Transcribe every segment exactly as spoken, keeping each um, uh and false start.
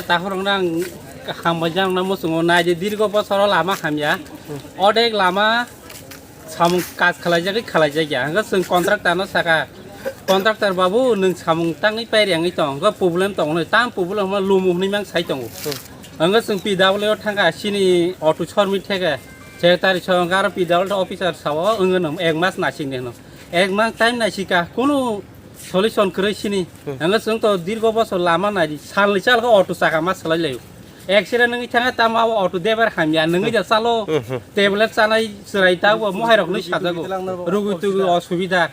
Takhorokno ang hambai jakna muchungo, naidi dirgo bosoro lama hamya. Odek lama samung kaj khwlaijagwi khwlaijakya. Hwnkhe chwng contractor no saka, "Contractor babu, nwng samung tangwi pairiyangwi tong, hwnkhe problem tongo, tam problem hwnma lumu," hwnwi mang sai tongo. Hwnkhe chwng P W o thangkha, chini auto showroom-ni theke secretary song aro P W officer sao, wngwi nw ek mas naisingni hwno. Ek mas time naisika, kunu solution kwrwi sini. Hmm. Hwnkhe chwng to dirgo bosor lama naidi, salni chalkhe auto chakama swlai laio. Accident wngwi thangkhe tamo abo auto driver hamya, nwngwi da chalo, hmm, hmm, tablet chanai chwrai ta bo mohairoknwi sajago, rugwi tugwi osubida.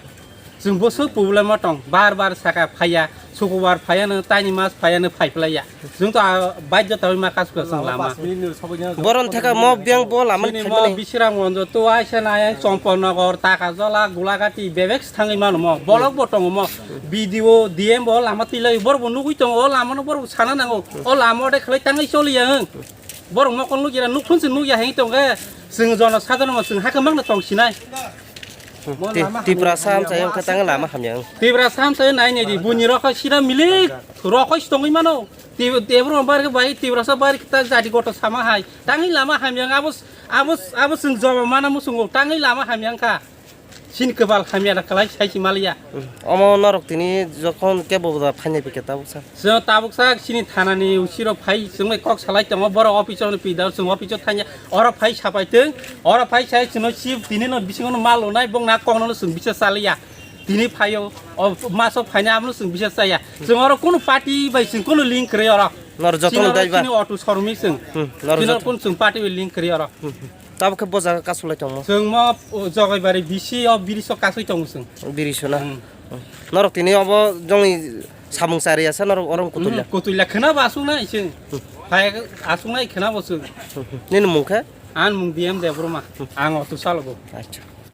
Chwng bwswk problem o tong, bar bar saka phaiya, sukubar phaiya no, taini mas phaiya no, phai phlaiya. Chwng to a baidhota wi ma kasu kasu lama. Boron thaka mo biyang bo lama ni chini mo phaimani. Bisramganj to aisa nai Chompornagar, Takajola, Gulagati, bebek thangwi mano mo. Bolok bo tongo mo. B D O, D M bo lama tilai, bor bo nugwi tongo, o lama no bor bo sana nango. O lama de khlai tangwi choliya ang. Borok mokol nukya, nukphun se nukya heng tongkhe, chwng jono sadharno chwng hakhe mangno tong sinai. Ti-, Tiprasa amchai wngkha tangwi lama hamya wng. Tiprasa amchai nai nai di, buini rokho sida milik, rokho si tongwi mano. Ti-, Tiprasa bar khe bai, Tiprasa bar khe ta jati goto sama hai. Tangwi lama hamya wng, abo, abo, abo chwng joba mana muchungo, tangwi lama hamya wngkha. Chini kwbal hamya da kwlai sai si maliya. Hmm. Omo norok tini jokhon kebo da phainai bikhe tabuk sa. Chwng tabuk sa chini thanani usiro phai chwngno kok salai tongo, borok office-o no pida chwng office-o thangya. Oro phai sapai tong, oro phai sai chwngno si tini no bisingo no mal lonai bong na kok no chwng bisa chaliya. Tini phaio, o maso phaina amno chwng bisa chaya. Chwng oro kunu party bai chwng kunu link kwrwi oro. Norok jotono chini oro daiba. Chini auto showroom-ni chwng. Hmm, norok chini oro joto. Kunu chwng party bai link kwrwi oro. Hmm, hmm. Tabuk khe bo jaga kasulai tongmo? Chwng mo, o, Jogaibari bisi o biriso kasui tongo chwng. Biriso na? Hmm. Hmm. Norok tini obo jongni samung chari asa norok orom kutuila? Hmm, kutuila khwna bo aswk nai chwng. Hmm. Phai aswk nai khwna bo chwng. Hmm, hmm. Nini mung khe? Ani mung D M Debbarma. Hmm. Ang auto chalogo. Acha.